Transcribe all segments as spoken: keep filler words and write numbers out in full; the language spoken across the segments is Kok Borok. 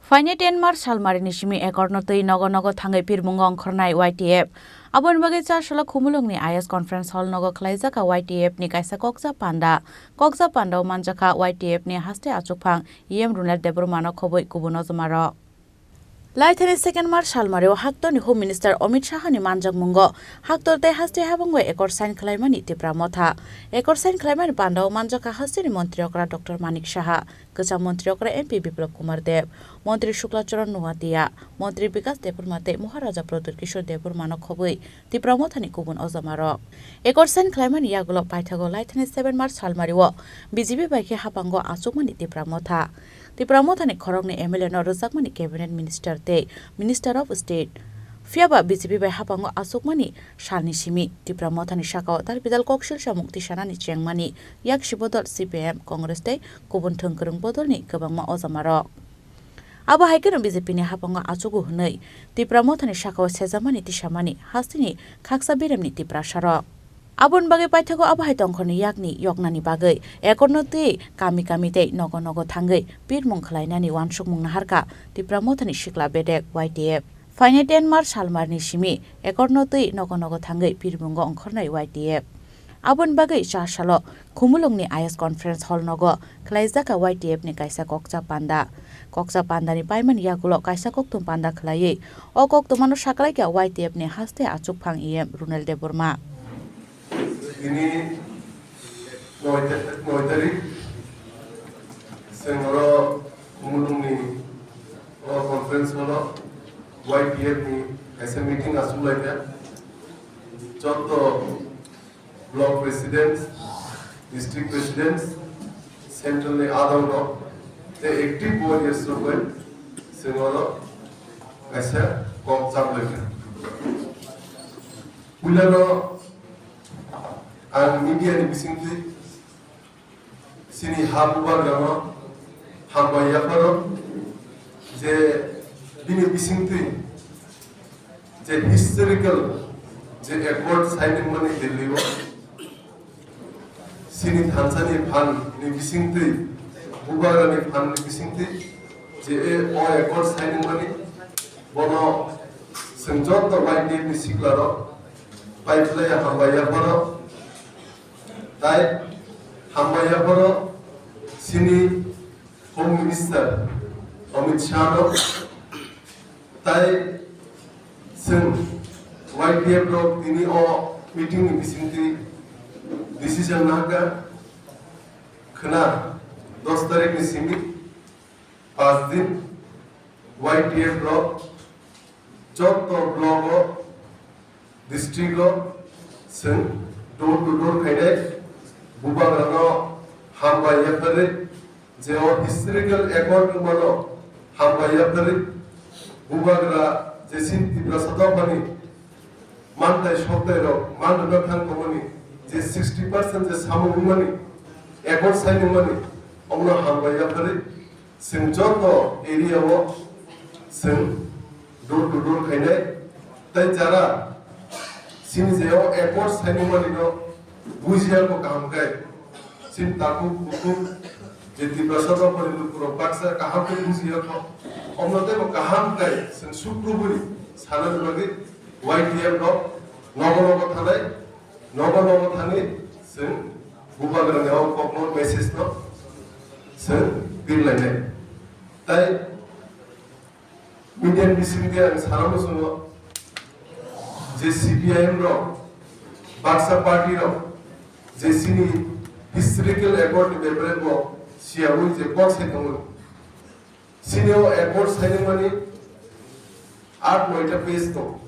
Phainai ten March salmarini simi ekorno twi nogo nogo thangwi pirmungo ongkhornai Y T F. Aboni bagwi Charsalo Khumulwngni I S Conference Hall nogo khwlaijak kha Y T F ni kaisa kokcha panda. Kokcha pandao manjakha Y T F ni haste achukphang E M Runel Debbarmano khobwi kubun ojomarok. Laithani second March salmario haktorni Home Minister Amit Shahani manjakmungo haktor tei haste habango ekor sign khwlaimani Tipra Motha. Ekor sign khwlaimani pandao manjakha hasteni montri okra Doctor Manik Saha, kwcham montri okra M P Biplab Kumar Deb, montri Shukla Charan Noatia, montri Bikas Debbarma tei Maharaja Pradyut Kishore Debbarmano khobwi Tipra Mothani kubun ojomarok. Ekor sign khwlaimani yagulo paithago laithani seven March salmario B J P bai khe hapango achukmani Tipra Motha. Tipra Mothani khoroknwi M L A no rwjakmani Cabinet Minister tei Minister of State. Phiyaba B J P bai hapango achukmani salni simi Tipra Mothani sakao dal bidal koksilsa mukti sanani chengmani yaksi bodol C P I M, Congress tei kubun thwng kwrwng bodolni kwbangma ojomarok. Abo hai kheno B J P ni hapango achugo hwnwi Tipra Mothani sakao sejamani tisamani hasteni khaksa biremni Tiprasarok. Aboni bagwi paithago abo hai tongkhorni yakni yoknani bagwi ekorno twi kami kami tei nogo nogo thangwi pirmung khwlainani uansukmung naharkha Tipra Mothani sikla bedek Y T F. Phainai ten March salmarni simi ekorno twi nogo nogo thangwi pirmungo ongkhornai Y T F. Aboni bagwi Charsalo Khumulwngni I S Conference Hall nogo khwlaijak kha Y T F ni kaisa kokcha panda. Kokcha pandani paimani yagulo kaisa kokthum panda khwlaiwi o koktwmano saklaikha Y T F ni haste achukphang E M Runel Debbarma. Tini noi ta-, noi tarik, chwng oro Khumulwngni o conference hall o Y T F ni kaisa meeting achuk lai kha. Joto block president, district president, central ni adong rok tei active warriors rok bai chwng oro kaisa kok chap lai kha. Puila no ang media ni bisingtwi chini ha bubagrano hambai yapharo je bini bisingtwi je historical je accord signing mani Delhi o chini thansa ni phan ni bisingtwi bubagra ni phan ni bisingtwi je o accord signing mani bono chwng joto bai ni sikla rok pai phlai hambai yapharo. Tai hambai yapharo chini Home Minister Amit Shah no tai chwng Y T F rok tini o meeting ni bisingtwi decision nahakha khwna dos tarik ni simi pas din Y T F rok joto block o district o chwng door to door khainai bubagrano hambai yapharwi je o historical accord wngmano hambai yapharwi bubagra je chini Tiprasa dophani mantai soktai rok man rwna thang tongmani je sixty percent je samung wngmani accord sign wngmani omono hambai yapharwi Chwng joto area o chwng door to door khainai. Tai jara chini je o accord saimani no bujiya ko kaham khe chini takhuk bukhuk je Tiprasa dophani lukurok baksa kaham khe bujiya ko. Omno tei bo kaham khe chwng sukrubui sanani bagwi Y T F rok nogo nogo thanai. Nogo nogo thani chwng bubagrani o kokno message no chwng birlainai. Tai media ni bisingtwi ang sana muchungo je C P I M rok baksa party rok je chini historical accord ni bepare bo siyaui je kok sai tongo. Chini o accord sainimani aat noita page tongo.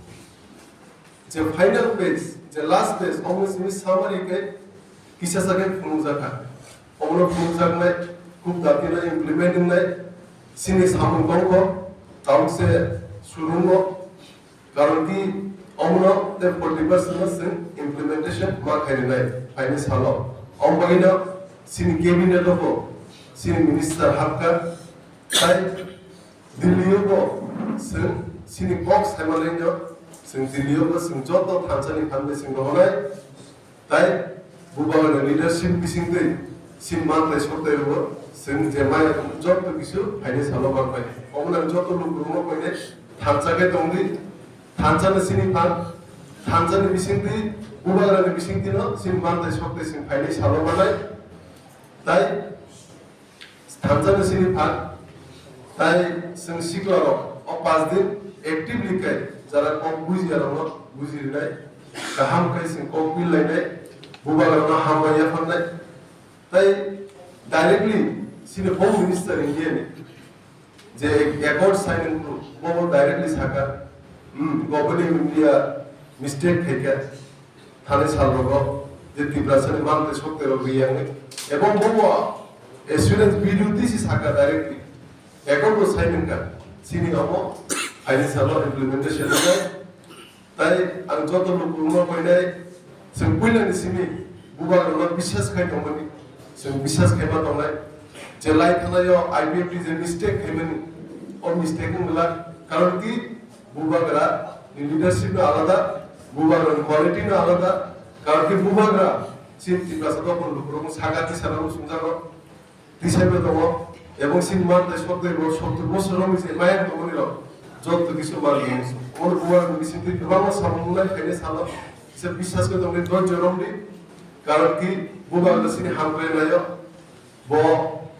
Je final page, je last page, omo simi summary khe kisa sa khe phunukjakha. Omono phunukjaknai, khub dakti no implement wngnai, chini samung tongkho, tauk se surungo, karon ki omono tei forty percent no chwng implementation ma khainai phaini salo. Omo bagwi no chini cabinet o bo chini minister hapkha, tai Delhi o bo chwng chini kok saimanai no chwng Delhi o bo chwng joto thansa ni phan bai chwng rohonai, tai bubagra ni leadership bisingtwi chini mantai soktai rwo chwng je maya joto kisu phaini salo manpai. Omono Joto lukurokno koinai thansa khe tongdi, thansa ni sini phan, thansa ni bisingtwi, bubagra ni bisingtwi no sini mantai soktai sini phainai salo manai. Tai thansa ni sini phan, tai chwng sikla rok o panch din actively khe jara kok bujiya rokno buji rinai, kaham khe chwng kok bil lainai, bubagra no hambai yapharnai. Tai directly sini Home Minister India ni je accord signing group, bo bo directly saka, hmm, Government of India mistake khaikha, thani sal rogo je Tiprasa ni mantai sokte rok riyangni, ebong bo bo assurance B D O T C saka directly, accord bo signing ka, sini omo financial implementation khe. Tai ang joto lukurokno koinai, chwng puilani simi bubagrano biswas khai tongmani, chwng biswas khaima tongnai. Je lai thanaio I P F T je mistake khaimani, o mistake wng glak. Karon ki bubagra ni leadership no alada, bubagra ni quality no alada. Karon ki bubagra chini Tiprasa dopha ni lukurokno saka tisa rok swngjago. Tisaibo tongo, ebong sini mantai sokdai bo sottur bosor romwi se mayang tongmani rok, joto kisu manwi. Oro bubagra ni bisingtwi kwbangma samung wngnai phainai salo, se biswas khe tongdi, doijjo romdi, karon ki bubagra sini hamkrai naio, bo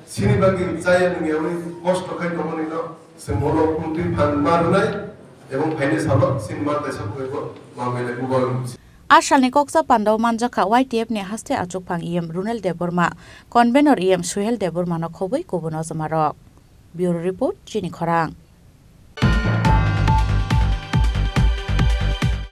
sini bagwi chaya nungyawi kosto khai tongmani no, se mono kwrwngtwi phan ma rwnai, ebong phainai salo sini mantai sokdai bo manwi nai bubagra ni bising. A salni koksa pandao manjakha Y T F ni haste achukphang E M Runel Debbarma, convenor E M Suhel Debbarma no khobwi kubun ojomarok. Bureau Report, Chini Khorang.